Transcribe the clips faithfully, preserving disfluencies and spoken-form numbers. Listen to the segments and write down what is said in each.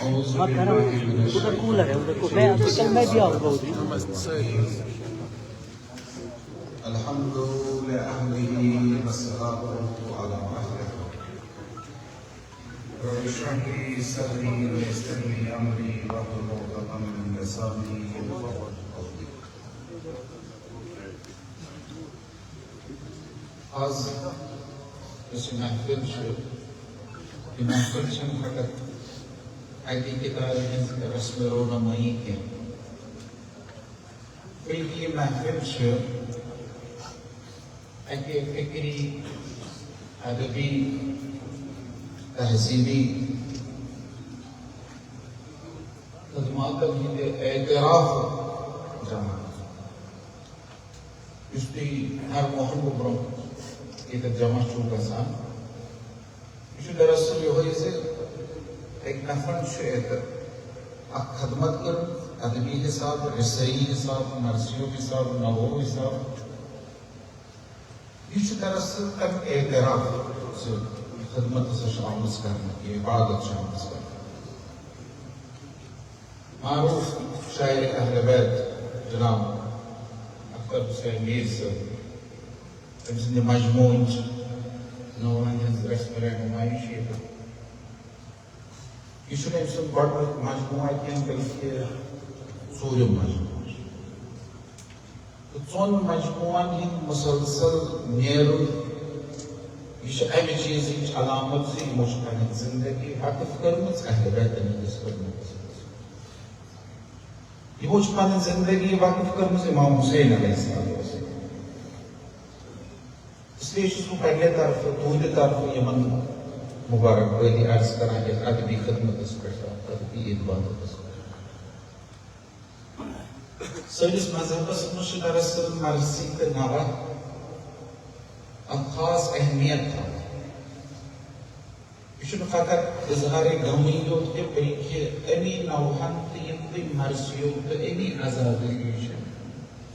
اعوذ باللہ من الشیطان الرجیم۔ الحمد لأهله والصلاة على أهله۔ رب اشرح لي صدري ويسر لي أمري واحلل عقدة من لساني يفقهوا قولي۔ آز یۄس یہِ محفل چھِ، یہِ محفل چھَنہٕ فقط اَکہِ کِتابہِ ہٕنٛز رسم رونمٲیی کینٛہہ، بلکہِ یہِ محفل چھِ اَکہِ فکری، ادبی، تہذیبی خدماتن ہٕنٛدِ اعترافُک جمع۔ یُس تُہۍ ہر محفلہٕ برونٛہہ ییٚتٮ۪تھ جمع چھُو گژھان، یہِ چھُ دراصل یِہوٚے زِ أکۍ نفرن چھُ ییٚتہِ اکھ خدمت کٔرمٕژ، ادبی حساب، رسٲیی حساب، مرثیوک حساب، نحوی حساب۔ یہِ چھُ دراصل تَمیُک اعتراف زِ خدمت ہسا چھِ آمٕژ کرنہٕ، یہِ عبادت چھِ آمٕژ کرنہٕ۔ معروف شاعر اہل بیت جناب اختر حسین میر صٲب، أمۍ سٕنٛدِ مجموعٕچ نوحن ہٕنٛز رسم رہنمائی چھِ ییٚتہِ۔ یہِ چھُنہٕ أمۍ سُنٛد گۄڈٕنیُک مجموعہ کینٛہہ، بلکہِ ژوٗرِم مجموعہ چھُ۔ تہٕ ژۄن مجموعن ہُنٛد مسلسل نیرُن، یہِ چھُ اَمہِ چیٖزٕچ علامت زِ یِمو چھِ پنٕنۍ زندگی وقف کٔرمٕژ اہل بیتن ہٕنٛدِس خدمتس منٛز۔ یِمو چھِ پنٕنۍ زندگی وقف کٔرمٕژ امام حسین علیہ السلام۔ اس لیے چھُس بہٕ پننہِ طرفہٕ، تُہنٛدِ طرفہٕ یِمن مبارک بٲدی عرض کران یتھ ادبی خدمتس پٮ۪ٹھ، ادبی عبادتس پٮ۪ٹھ۔ سٲنِس مذہبس منٛز چھُ دراصل مرثی تہٕ نوحہ اکھ خاص اہمیت تھاوان۔ یہِ چھُنہٕ فقط اظہار غمٕے یوت کینٛہہ، بلکہِ اَمی نوحن تہٕ یِموٕے مرثیو تہٕ اَمی عزادٲری چھِ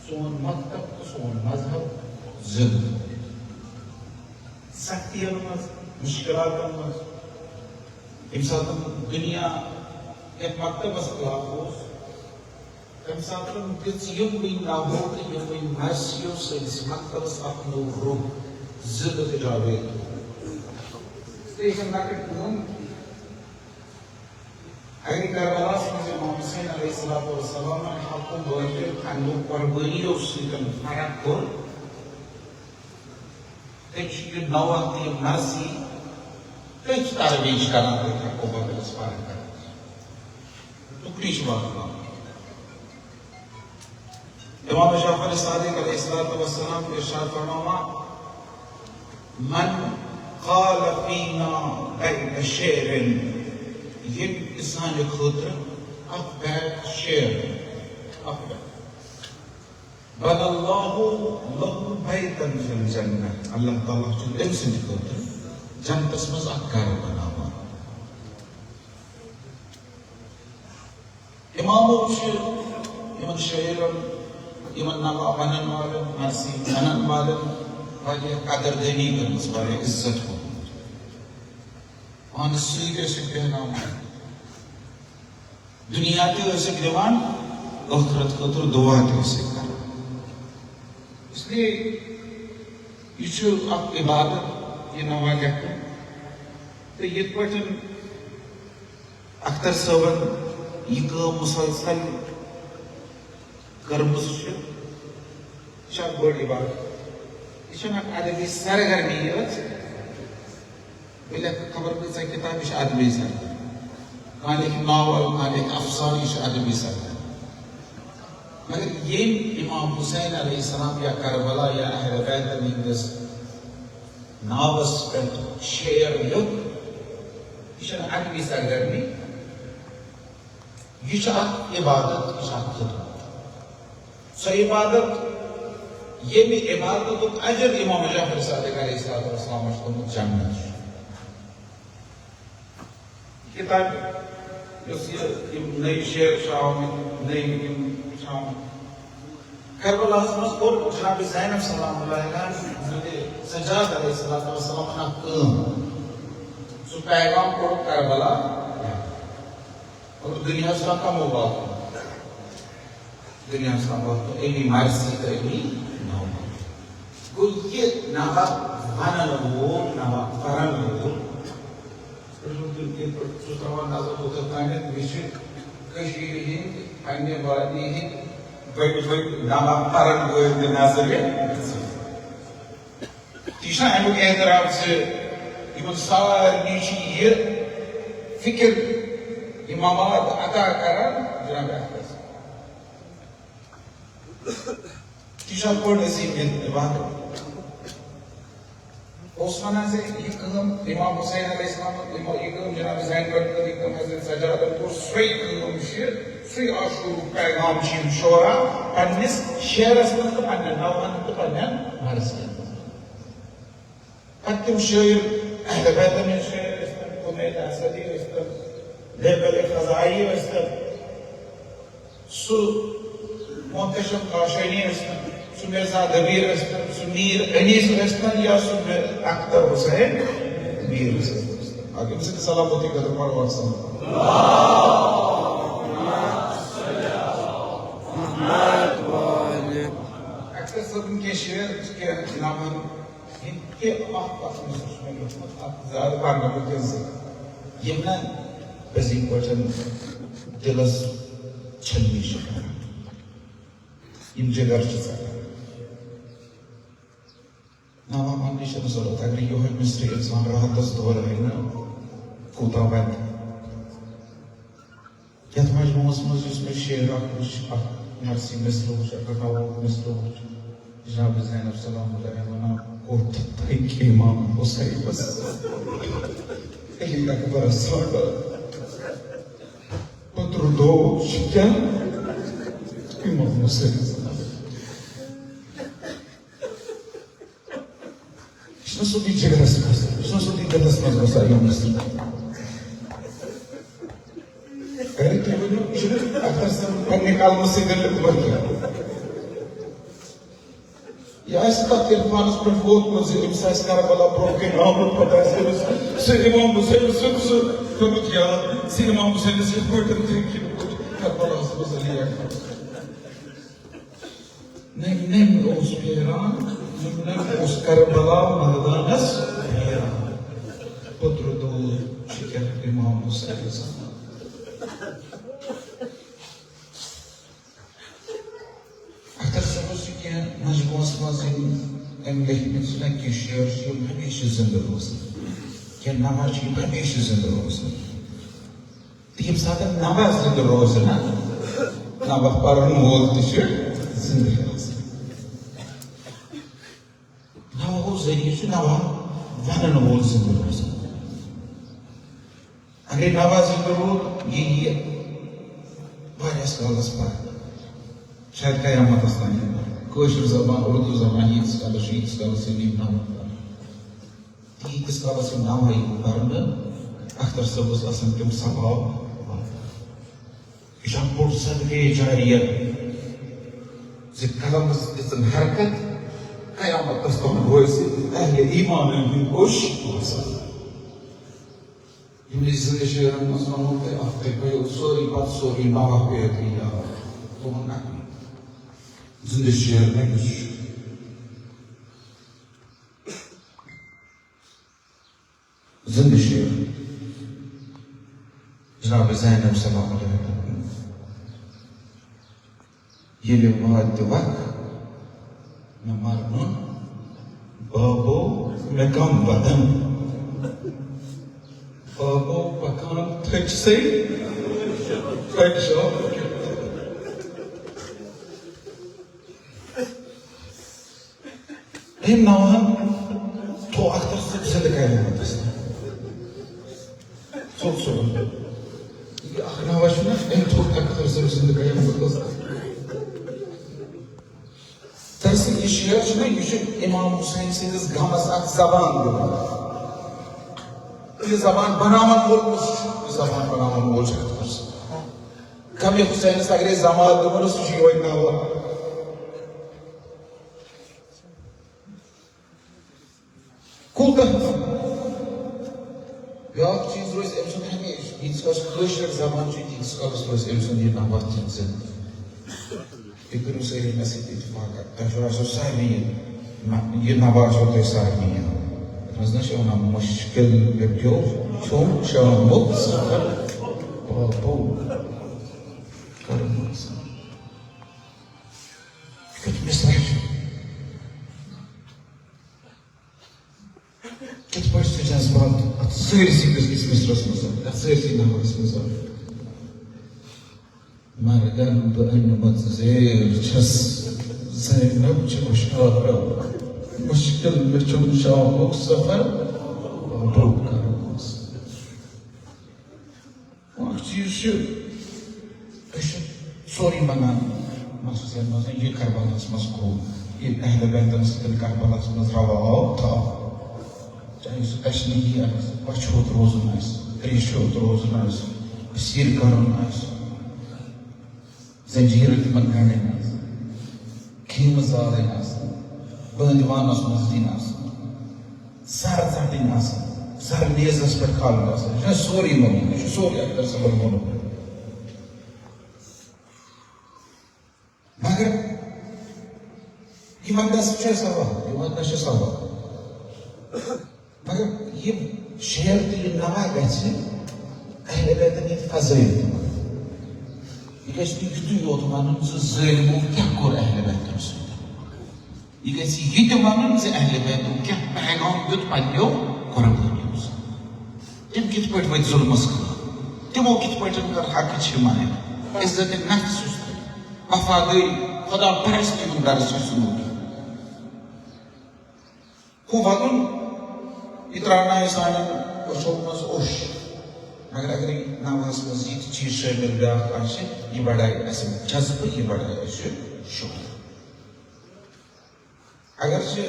سون مکتب تہٕ سون مذہب زِندٕ تھوٚومُت۔ سختین منٛز، مشکلاتن منٛز، ییٚمہِ ساتہٕ دُنیا یَتھ مکتبس خلاف اوس، تَمہِ ساتہٕ دِژ یِموٕے نوحو تہٕ یِموٕے مرثیو سٲنِس مکتبس اکھ نوٚو روح، زِندٕ تہٕ جاوید۔ تہٕ یہِ چھےٚ لۄکٕٹ کٲم۔ اگر کربلاہس منٛز امام حسین علیہ الصلوۃ والسلام حق و باطل، کنو قربٲنیو سۭتۍ فرق کوٚر، تیٚلہِ چھُ یہِ نوحہ تہٕ یہِ مرثی تٔتھۍ ترویج کران، تہٕ حق و باطلس فرق کران۔ ٹُکڑی چھِ واتناوان۔ امام جعفر صادق علیہ الصلوۃ والسلام چھُ ارشاد فرماوان، "من قال فینا بیت شعر"، ییٚمۍ تہِ سانہِ خٲطرٕ اکھ بیت شعر، اکھ بیت، "بنى الله له بيتا في الجنة"، اللہ تعالیٰ چھُ تٔمۍ سٕنٛدِ خٲطرٕ جنتس منٛز اکھ گرٕ بناوان۔ امامو چھِ یِمن شٲعرن، یِمن نوحہ ونن والٮ۪ن، مرثی ونن والٮ۪ن واریاہ قدردٲنی کٔرمٕژ، واریاہ عزت کوٚرمُت۔ پانس سۭتۍ ٲسِکھ بیہناوان، دُنیا تہِ ٲسِکھ دِوان، ٲخرت خٲطرٕ دُعا تہِ ٲسِکھ کران۔ اس لیے یہِ چھُ اکھ عبادت، یہِ نوحہ لیکھُن۔ تہٕ یِتھ پٲٹھۍ اختر صٲبن یہِ کٲم مسلسل کٔرمٕژ چھِ، یہِ چھِ اکھ بٔڑ عبادت۔ یہِ چھَنہٕ اکھ ادبی سرگرمی یٲژ۔ بہٕ لیکھٕ خبر کۭژاہ کِتاب، یہِ چھِ ادبی سرگرمی۔ کانٛہہ لیکھِ ناول، کانٛہہ لیکھِ افسانہٕ، یہِ چھِ ادبی سرگرمی۔ مگر ییٚمۍ امام حسین علیہ السلام یا کربلا یا اہل بیتن ہٕنٛدِس ناوس پٮ۪ٹھ شعر لیوٚکھ، یہِ چھَنہٕ ادبی سرگرمی، یہِ چھِ اکھ عبادت، یہِ چھِ اکھ خدمت۔ سۄ عبادت، ییٚمہِ عبادتُک اجر امام جعفر صادق علیہ الصلوۃ والسلام چھُ کوٚرمُت جنت چھُ۔ کِتابہِ یۄس یہِ، یِم نٔے شعر چھِ آمٕتۍ، نٔے یِم چھِ آمٕتۍ۔ کربلاہس منٛز کوٚر جناب زینب سلام اللہ علیہا حضرت سجاد علیہ الصلوۃ والسلام اکھ کٲم۔ سُہ پیغام کوٚرُکھ کربلا۔ مگر دُنیاہَس تام کَمو واتنوو؟ دُنیاہَس تام واتنوو اَمی مرثی تہٕ اَمی نامہ۔ گوٚو یہِ نبأ وَنَن وول، نبأ پَرَن وول، یِتھ پٲٹھۍ چھُس تھاوان نظر اوٚتَتھ تامَتھ، مےٚ چھِ کٔشیٖرِ ہِنٛدۍ، پنٛنہِ وادی ہِنٛدۍ بٔڑۍ بٔڑۍ نبأ پَرَن وٲلۍ تہِ نظرِ۔ تہِ چھُنہ اَمیُک اعتراف زِ یِمن سارنٕے چھِ یہِ فِکر، یہِ مواد عطا کران جناب احمد۔ تہِ چھُ اَتھ بوٚڑ عظیٖم عبادت۔ اوس وَنان زِ یہِ کٲم امام حسین علیہ السلام، یہِ کٲم جناب زینبن کٔر، یہِ کٲم حضرت سجادن کوٚر، سۄے کٲم چھِ، سُے عاشورُک پیغام چھِ یِم شعرا پننِس شعرس منٛز تہٕ پننٮ۪ن نوحن تہٕ پننٮ۪ن مرثین منٛز۔ پتہٕ تِم شٲعر، اہل بیتن ہٕنٛدۍ شٲعر ٲسۍتن، حمید اسدی ٲسۍتن، لیبل خزائی ٲسۍتن، سُہ محتشم کاشانی ٲسۍتن، سُہ مرزا دبیر ٲسۍتن، سُہ میر انیس ٲسۍتن یا سُہ میر اختر حسین میر ٲسۍتن۔ اکھ أمۍ سٕنٛدِ سلامتی خٲطرٕ پرو اکھ سلام۔ اختر صٲبٕنۍ کینٛہہ شعر، کینٛہہ نظمن ہِنٛدۍ تہِ اکھ اکھ مِصرٕ چھُ مےٚ لیوٗکھمُت، اَتھ زیادٕ پَرنہٕ وٕنکیٚن زٕ، یِم نہٕ پٔزی پٲٹھۍ دِلَس چھٔلنی چھِ کران، یِم جِگر چھِ ژَٹان۔ ناما پننہِ چھنہٕ ضروٗرت، اگر یِہوٚے مِصرٕ اِنسان راتَس دورٕ ہیٚیہِ نہٕ، کوٗتاہ وَتہِ۔ یَتھ مجموعس منٛز یُس مےٚ شعر اکھ وٕچھ، اکھ نرسی مِصرٕ وٕچھ، اکھ رٹاوُک مِصرٕ وٕچھ، جناب زینب سلام اللہ علیہا وَنان، "کوٚت تھٔکۍ امام حسینس؟" علی اکبرس ژھانٛڈان۔ پترٕ دود چھُ کیٛاہ؟ امام حسینس۔ یہِ چھُنہ سیوٚدُے جِگرس منٛز، یہِ چھُنہ سیوٚدُے دِلس منٛز گژھان یِم مِصرٕ۔ اگر تُہۍ ؤنِو، یہِ چھُنہٕ اختر صٲب پننہِ قلمہٕ سۭتۍ لیوٗکھمُت کینٛہہ۔ یہِ آسہِ تتھ عرفانس پٮ۪ٹھ ووتمُت زِ أمِس آسہِ کربلا برونٛہہ کنہِ آمُت، پتہٕ آسہِ أمِس سُہ امام حسین سُنٛد سُہ پیوٚمُت یاد زِ امام حسینس یِتھ پٲٹھۍ تٔمۍ کیٛاہ کربلاہس منٛز علی اکبر۔ نٔمۍ نٔمۍ اوس پھیران، نٔمۍ نٔمۍ اوس کربلا مٲدانس پھیران۔ پترٕ دود چھُ کیٛاہ امام حسینس۔ اختر صٲبس چھِ کینٛہہ مجموعس منٛز یِم أمۍ لیکھمٕتۍ چھِ نہ کینٛہہ شعر چھِ یِم ہمیشہِ زِندٕ روزان، کینٛہہ نوحہٕ چھِ یِم ہمیشہِ زِندٕ روزان۔ تہٕ ییٚمہِ ساتہٕ نوحہٕ زِندٕ روزِ نہ، نوحہٕ پرن وول تہِ چھُ زِندٕ روزان۔ نوحہٕ ذٔریعہٕ چھُ نوحہٕ ونن وول زِندٕ روزان۔ اگرے نوحہٕ زِندٕ روٗد، یہِ یِیہِ واریاہس کالس پتھ، شاید قیامتس تام یِیہِ پتھ۔ کٲشِر زبان، اردو زبان ییٖتِس کالس چھُ، ییٖتِس کالس یِم نوحہٕ پرن۔ تہٕ ییٖتِس کالس یِم نوحہٕ یِن پرنہٕ، اختر صٲبس آسن تِم ثواب واتان۔ یہِ چھُ اکھ بوٚڑ صدقے جاریہ زِ قلمس دِژٕن حرکت، قیامتس تام روزِ اہل ایمانن ہُنٛد اوٚش روزان۔ یِمنٕے زِندٕ شعرن منٛز وَنو تۄہہِ اکھ، تۄہہِ پیٚیو سورُے پتہٕ سورُے نوحہٕ پیٚیو تۄہہِ یاد۔ تِمن اکھ زِندٕ شعر مےٚ یُس چھُ۔ زِندٕ شعر۔ جناب زینب سلام علیہا۔ ییٚلہِ واتہِ وق مےٚ مرنُن، بابو مےٚ کم بدن۔ بابو پکان تھٔکۍ سٕے، تھٔکۍ شاہ۔ أمۍ نوحن تھوٚو اختر صٲب زِندٕ قیامتس۔ ژوٚل سُہ۔ یہِ اکھ نوحہٕ چھُنہ، أمۍ تھوٚو اختر صٲب زِندٕ قیامتس۔ دراصل یہِ شعر چھُنہ، یہِ چھُ امام حسین سٕنٛدِس غمس اکھ زبان دِوان۔ یہِ زبان بناون وول کُس چھُ؟ یہِ زبان بناون وول چھُ اختر صٲب۔ غمِ حسینس اگرے زمانہٕ دِمو نہ، سُہ چھُ یِہوٚے نوحہٕ۔ کوٗتاہ، بیٛاکھ چیٖز روزِ أمۍ سُنٛد ہمیشہِ، ییٖتِس کالَس کٲشِر زبان چھِ، تیٖتِس کالَس روزِ أمۍ سُنٛد یہِ نبات تہِ زِندٕ۔ تُہۍ کٔرِو سٲری مےٚ سۭتۍ اتفاق، تۄہہِ چھُو آسیو سارنٕے یہِ، نہ، یہِ نبات چھُو تۄہہِ سارنٕے یاد۔ یَتھ منٛز نہ چھِ وَنان، مُشکِل مےٚ پیوٚو چھُم شامُک سفر، بابو کٔرمٕژ۔ یہِ کیُتھ مِصرع چھُ؟ کِتھ پٲٹھۍ چھُ جذبات اَتھ سٲرسٕے کِس مِصرَس منٛز، اَتھ سٲرسٕے ناوَس منٛز؟ مرگن بہٕ أنمٕژ زیل چھَس، زینب چھِ ہُشارٕ، مُشکِل مےٚ چھُم شامُک سفر، بابو کٔرمٕژ۔ اکھ چیٖز چھُ، أسۍ چھِ سورُے وَنان، مخصوٗص یَتھ منٛز یہِ کربلاہَس منٛز گوٚو، یہِ اہل بیتَن سۭتۍ کربلاہَس منٛز روا آو تھاو۔ چاہے سُہ تشنگی آسہِ، پَژھِ ہوٚت روزُن آسہِ، تریشہِ ہوٚت روزُن آسہِ، أسیٖر کَرُن آسہِ، زنجیٖرٕ تِمَن گنٛڈٕنۍ آسَن، خیٖمہٕ زالٕنۍ آسَن، بٲنٛدِ وانَس منٛز دِنۍ آسَن، سَر ژَٹٕنۍ آسَن، سَر نیزَس پٮ۪ٹھ کھالٕنۍ آسَن۔ یہِ چھُنہ سورُے ووٚنمُت، یہِ چھُ سورُے اختر صٲبَن ووٚنمُت۔ مگر یہِ وَنٛدَس چھُ سوال، یہِ وَنٛدَس چھُ سوال۔ مگر یہِ شعر تہٕ یہِ نوا گژھِ اہل بیتَن ہٕنٛدۍ فضٲیِل تہِ وَنٕنۍ۔ یہِ گژھِ نہٕ یُتُے یوت وَنُن زِ ظٲلمو کیٛاہ کوٚر اہل بیتَن سۭتۍ۔ یہِ گژھِ یہِ تہِ وَنُن زِ اہل بیتَن کیٛاہ پیغام دیُت پنٛنیو قربٲنیو سۭتۍ۔ تِم کِتھ پٲٹھۍ ؤتھۍ ظُلمَس خٕلاف؟ تِمو کِتھ پٲٹھۍ کٔر حقٕچ حمایت؟ عزت نفس یُس تھٲو، وفادٲری، خدا پرستی ہُنٛد درس یُس تِمو دیُت۔ ہُہ وَنُن، یہِ ترٛاونایہِ سانٮ۪ن أچھو منٛز اوٚش۔ مگر اگر یہِ نوحس منٛز یہِ تہِ چیٖز شٲمِل بیٛاکھ آسہِ، یہِ بڑایہِ اَسہِ جذبہٕ، یہِ بڑایہِ اَسہِ شوق۔ اگرچہِ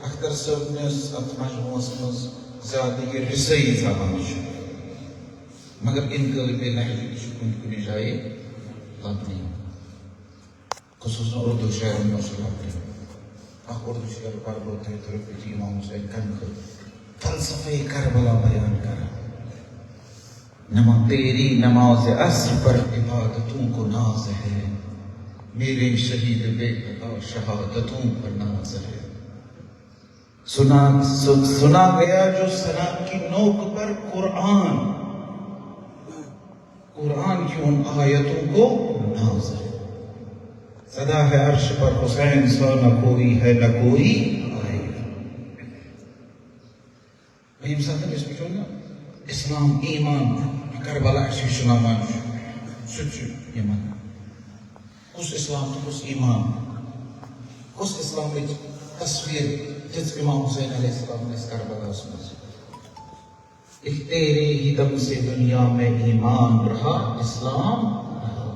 اختر صٲبنِس اَتھ مجموعس منٛز زیادٕ یہِ رِسٲیی زبان چھُ، مگر انقلٲبی لہجہٕ تہِ چھُ کُنہِ کُنہِ جایہِ لبنہٕ یِوان۔ خصوصاً اردو شعرن منٛز چھُ لبنہٕ یِوان۔ اکھ اردو شعر پرٕ بہٕ تۄہہِ ترٛوپٔتی امام حسین کنہٕ خٲطرٕ۔ فلسفہ کربلا بیان کران۔ نما-، تیری نماز عصر پر عبادتوں کو ناز ہے، میرے شہید بیٹے کا شہادتوں پر ناز ہے۔ سنا، سن-، سنا گیا جو ثنا کی نوک پر قرآن، قرآن کی ان آیتوں کو ناز ہے۔ سدا ہے عرش پر حسین سا نہ کوئی ہے نہ کوئی آئے گا۔ ییٚمہِ ساتہٕ أسۍ وٕچھو نہ اِسلام، ایٖمان، کربلا اَسہِ ہیٚچھناوان چھُ، سُہ تہِ چھُ یِمن۔ کُس اِسلام تہٕ کُس ایٖمان؟ کُس اِسلامٕچ تصویر دِژ اِمام حُسین علیہ السلامن اَسہِ کربلاہَس منٛز؟ ایک تیرے ہی دم سے دنیا میں ایمان رہا، اسلام رہا،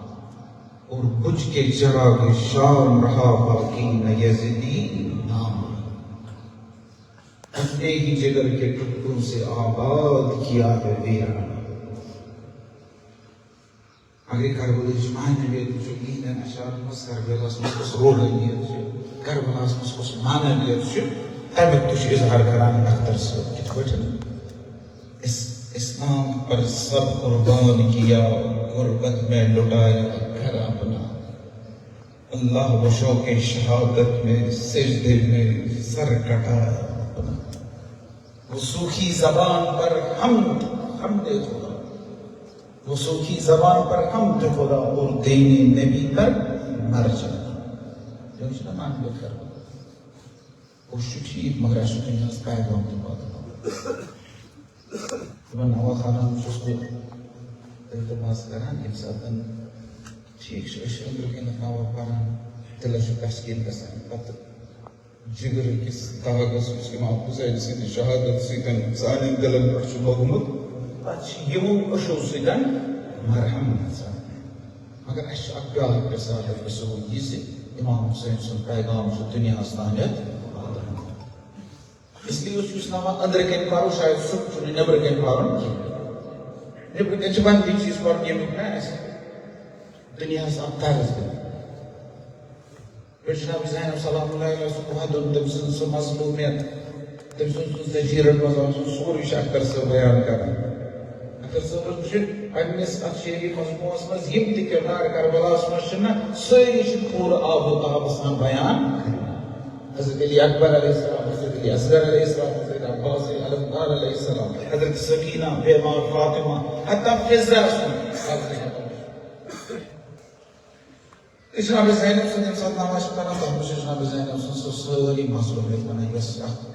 اور بجھ کے چراغ شام رہا، باقی نہ یزیدی نام رہا۔ اپنے ہی جگر کے ٹکڑوں سے آباد کیا ہے ویرانہ۔ مگر یہِ کربلٕچ معنویت وٕچھو، یِہنٛدٮ۪ن اشعارن منٛز کربلاہس منٛز کۄس روحٲنیت چھِ، کربلاہس منٛز کۄس معنویت چھِ، تمیُک تہِ چھُ اظہار کران اختر صٲب۔ کِتھ پٲٹھۍ؟ اس-، اسلام پر سب قربان کیا، غربت میں لٹایا گھر اپنا۔ اللہ و شوق شہادت میں سجدے میں سر کٹا اپنا۔ وہ سوکھی زبان پر حمد، حمد خدا۔ وہ سوکھی زبان پر حمد خدا اور دین نبی پر مر جانا۔ تٔمِس چھُنہ محمد کران۔ پوٚز چھُ ٹھیٖک، مگر اَسہِ چھُ دُنیاہَس پیغام تہِ واتناوُن۔ تِمن نوا خانن چھُس بہٕ التماس کران، ییٚمہِ ساتہٕ ٹھیٖک چھُ، أسۍ چھِ أنٛدرٕ کِنٮ۪تھ نوا پران، دِلس چھُ تسکیٖن گژھان۔ پتہٕ جگرٕ کِس داغس، یُس امام حسین سٕنٛدِ شہادت سۭتۍ سانٮ۪ن دِلن پٮ۪ٹھ چھُ لوٚگمُت، پتہٕ چھِ یِمو أچھو سۭتۍ مرہم گژھان۔ مگر اَسہِ چھُ اکھ بیٛاکھ رسالت رسول یہِ زِ امام حسین سُنٛد پیغام چھُ دُنیاہس تام واتان۔ اس لیے اوس یُس نما أنٛدرٕ کَنۍ پَرو، شاید سُہ چھُنہٕ نیٚبرٕ کَنۍ پَرُن کینٛہہ۔ نیٚبرٕ کَنۍ چھِ بَنٛدٕے چیٖز پَرُن، ییٚمیُک نہٕ اَسہِ دُنیاہَس اَکھ درس دِوان۔ پٮ۪ٹھ جناب زینب سلام اللہ علیہ سُنٛد وَدُن، تٔمۍ سٕنٛز سُہ مظلوٗمیت، تٔمۍ سٕنٛز سُہ زنجیٖرن منٛز آسُن، سورُے چھُ اختر صٲب بیان کران۔ اختر صٲبَس چھِ پننِس اَتھ شعری مجموعس منٛز یِم تہِ کردار کربلاہَس منٛز چھِنہ، سٲری چھِ پوٗرٕ آب و تاب سان بیان کران۔ حضرت علی اکبر علیہ السلام، حضرت علی اصغر علیہ السلام، حضرت عباس علمدار علیہ السلام، حضرت سکینہ، بیمار فاطمہ، حتیٰ فضہ سُنٛد۔ جناب زینب سُنٛد ییٚمہِ ساتہٕ ناو چھِ پَران، تَتھ منٛز چھِ جناب زینب سٕنٛز سۄ سٲرٕے مظلوٗمیت وَنان، یۄس اَکھ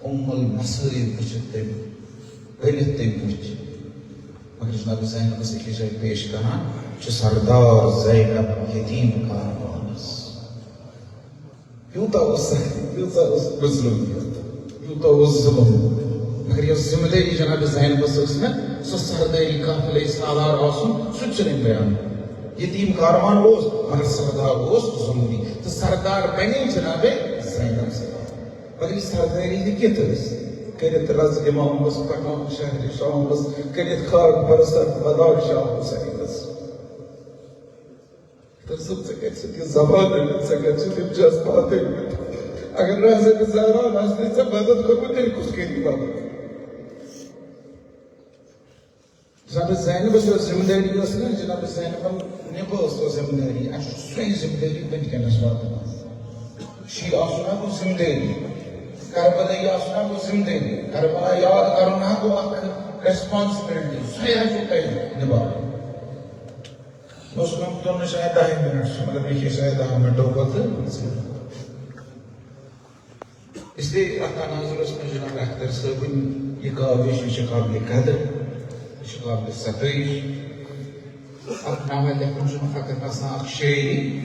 اُم المصائب وٕچھِتھ تٔمۍ، ؤلِتھ تٔمۍ وٕچھ۔ مگر جناب زینبَس أکِس جایہِ پیش کَران چھُ سردار زینب یتیٖم کاروانَس۔ یوٗتاہ اوس سختی، یوٗتاہ اوس مظلوٗمیت، یوٗتاہ اوس ظُلُم۔ مگر یۄس ذمہٕ دٲری جناب زینبَس ٲس نہ، سۄ سردٲری قافلے سالار آسُن، سُہ تہِ چھُنہٕ أمۍ بیان۔ یتیٖم کاروان اوس، مگر سردار اوس ظُلمی۔ تہٕ سردار بنے جناب زینب سۭتۍ۔ مگر یہِ سردٲری تہِ کِتھ ٲس؟ کٔرِتھ رز امامس پکان شہرِ شامس، کٔرِتھ خاک پرستن بداو شاہ حسینس۔ تہٕ ژٕ، ژٕ کَتہِ چھُکھ یہِ زبان أنِتھ؟ ژٕ کَتہِ چھُکھ یِم جذبات أنِتھ؟ اگر نہٕ حضرت زہرا آسہِ نہٕ ژےٚ مدد کوٚرمُت، تیٚلہِ کُس کَرِ مدد؟ جناب زینبس یۄس ذمہٕ دٲری ٲس نہ، جناب زینبن نِبٲو سۄ ذمہٕ دٲری۔ اَسہِ چھُ سۄے ذمہٕ دٲری وٕنکیٚنس واتناوٕنۍ۔ شیعہ آسُن ہا گوٚو ذمہٕ دٲری، کربلٲیی آسُن ہا گوٚو ذمہٕ دٲری، کربلا یاد کرُن ہا گوٚو اکھ responsibility، سۄے ہا چھُو تۄہہِ نِباوٕنۍ۔ مےٚ اوس ووٚنمُت، تُہُنٛد شاید دَہے منٹ چھُ، مگر مےٚ چھِ شاید دَہ منٹو پتہٕ۔ اس لیے اتھ تناظرس منٛز جناب اختر صٲبٕنۍ یہِ کاوش، یہِ چھِ قابلِ قدر، یہِ چھِ قابلِ ستٲیِش۔ اکھ ناوہ لیکھُن چھُنہٕ فقط آسان اکھ شٲعری،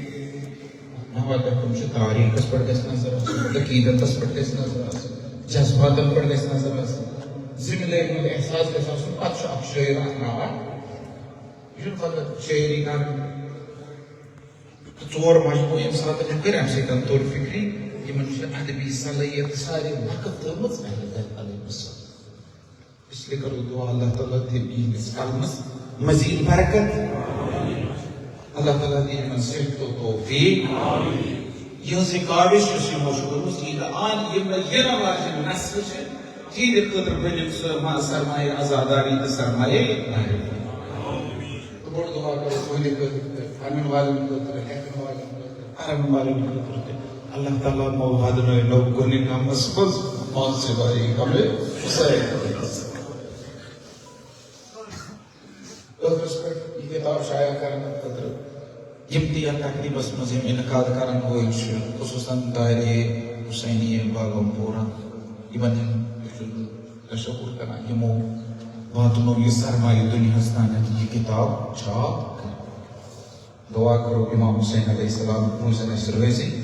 اکھ ناوہ لیکھُن چھُ تاریخس پٮ۪ٹھ گژھِ نظر آسٕنۍ، عقیدتس پٮ۪ٹھ گژھِ نظر آسٕنۍ، جذباتن پٮ۪ٹھ گژھِ نظر آسٕنۍ، ذمہٕ دٲری ہُنٛد احساس گژھِ آسُن، پتہٕ چھُ اکھ شٲعر اکھ ناوہ۔ یہِ چھُنہٕ فقط شٲعری کرٕنۍ۔ تہٕ ژور مجموعہٕ ییٚمہِ ساتہٕ مےٚ کٔرۍ، اَمہِ سۭتۍ توٚر فِکرِ، یِمن چھِ ادبی صلٲحیت سارے وقت تھٲومٕژ اہل بیت علیہ السلام۔ اس لیے کرو دعا، اللہ تعالیٰ دِیہِ یِہنٛدِس قلمس مزید برکت۔ اللہ تعالیٰ دِیہِ یِمن صحت و توفیق۔ یِہنٛز یہِ کاوش یۄس یِمو چھِ کٔرمٕژ، یہِ تہٕ آن یِم یِنہٕ واجٮ۪ن نسلہٕ چھِ، تِہنٛدِ خٲطرٕ بٔنِم سۄ ما-، سرمایہ عزاداری تہٕ سرمایہ معرفت۔ تہٕ بوٚڑ دُعا کرو تُہنٛدِ خٲطرٕ تہٕ پنٕنۍ والٮ۪ن خٲطرٕ، لیکھن والٮ۪ن خٲطرٕ، پرن والٮ۪ن خٲطرٕ تہِ۔ اللہ تعالیٰ مو ودنٲے نو کُنہِ غمس منٛز، مان سوارِ غمِ حسین۔ ٲخرس پٮ۪ٹھ یہِ کِتاب شایع کرنہٕ خٲطرٕ یِم تہِ یتھ تقریٖبس منٛز یِم انعقاد کرن وٲلۍ چھِ، خصوٗصاً دارِ حسینیہ باغم پورہ، یِمن ہُنٛد تشکر کران، یِمو واتنوو یہِ سرمایہِ دُنیاہس تانٮ۪تھ، یہِ کِتاب چھاپ کرنہٕ۔ دعا کرو امام حسین علیہ السلام روزن اسہِ رٲضی۔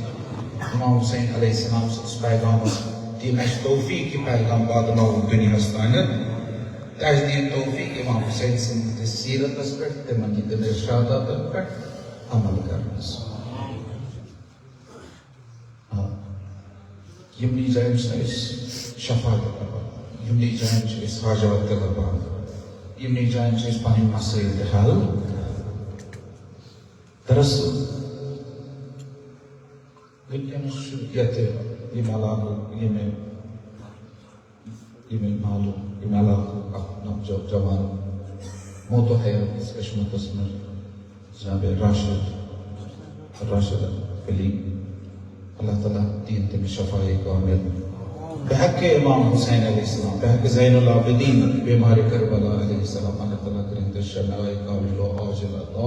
امام حسین علیہ السلام سٕنٛدِس پیغامس دِن اسہِ توفیق یہِ پیغام واتناوُن دُنیاہس تانٮ۪تھ۔ تہٕ اسہِ دِن توفیق امام حسین سٕنٛدِس سیرتس پٮ۪ٹھ، تِمن ہٕنٛدٮ۪ن ارشاداتن پٮ۪ٹھ عمل کرنس۔ آ۔ یِمنٕے جاین چھِ أسۍ شفا تہِ لبان، یِمنٕے جاین چھِ أسۍ حاجات تہِ لبان، یِمنٕے جاین چھِ أسۍ پنٕنۍ مسٲیل تہِ حل کران۔ دراصل وٕنکیٚنس چھُ ییٚتہِ ییٚمہِ علاقُک، ییٚمہِ ییٚمہِ محلُک، ییٚمہِ علاقُک اکھ نوجو-، جوان موت و حیات کِس خدمتس منٛز جناب راشد، راشد علی، اللہ تعالیٰ دِیِن تٔمِس شفایہِ کامل۔ بحق امام حسین علیہ السلام، بحق زین العابدین، بیمار کربلا علیہ السلام، اللہ تعالیٰ کٔرِن تٔمِس شفایہِ کامل و عاجل عطا۔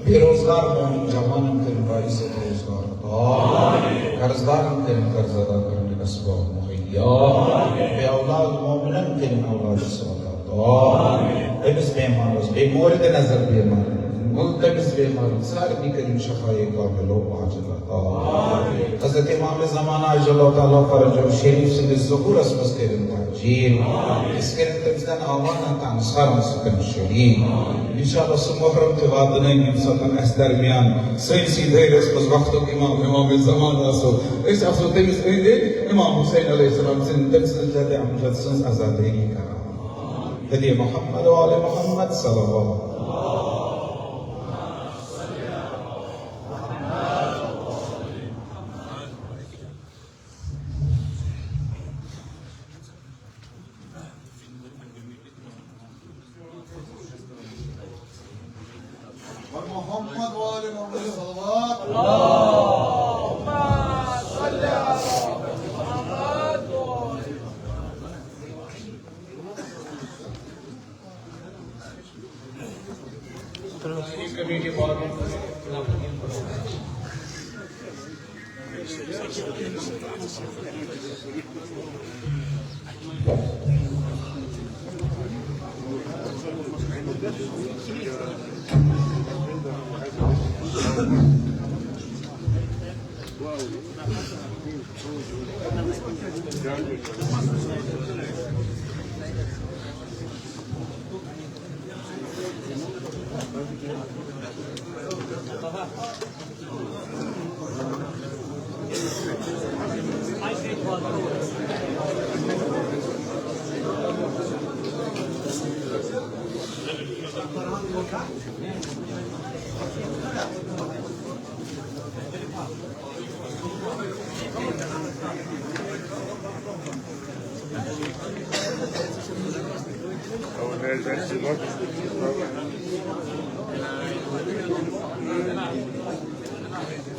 بے روزگار مومن جوانن کٔرِن باعث روزگار عطا۔ قرضدارن کٔرِن قرض ادا کرنٕکۍ اسباب مہیا۔ بے اولاد مومنن کٔرِن اولاد صالح عطا۔ أمِس بیمارس، بیٚیہِ مورد نظر بیمار، ملتمس بیمار، سارنٕے کٔرِن شفایہِ کامل و عاجل عطا۔ حضرت امام زمانہ عجل اللہ تعالیٰ فرجہ شریف سٕنٛدِس ظہورس منٛز کٔرِن تاج۔ جی۔ أسۍ کٔرِتھ تٔمۍ سٕنٛدٮ۪ن اعوانن تہٕ انصارن سۭتۍ شریٖک۔ انشاءاللہ سُہ محرم تہِ واتنٲیِن ییٚمہِ ساتہٕ اَسہِ درمیان سٲنِسٕے دٲیرَس منٛز وقتُک امام، امام زمان آسو۔ أسۍ آسو تٔمِس أنٛدۍ أنٛدۍ امام حسین علیہ السلام سٕنٛدِ، تٔمۍ سٕنٛز جدِ امجد سٕنٛز عزادٲری کران۔ فدی محمد و آل محمد صلوات۔ محمد وآل محمد صلوات. اللهم صل على Mohammad.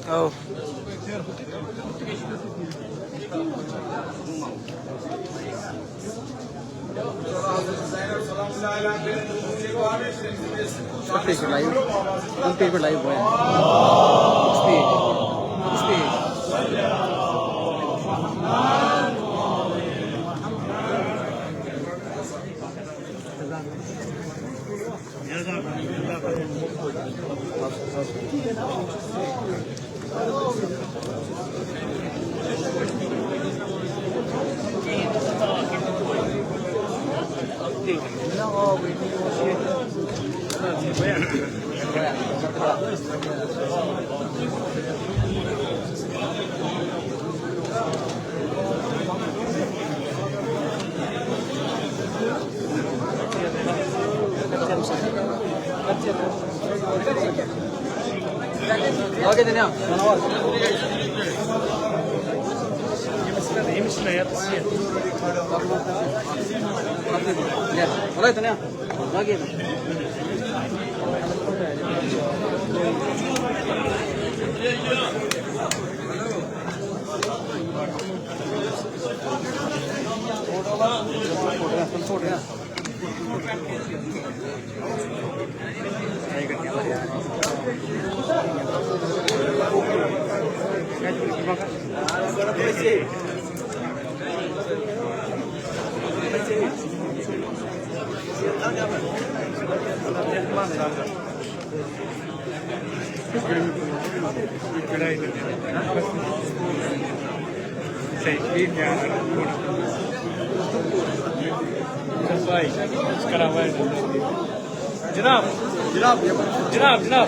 Oh. Put paper live. Put paper live, boy. Speed. Speed. جناب، جناب، جناب، جناب.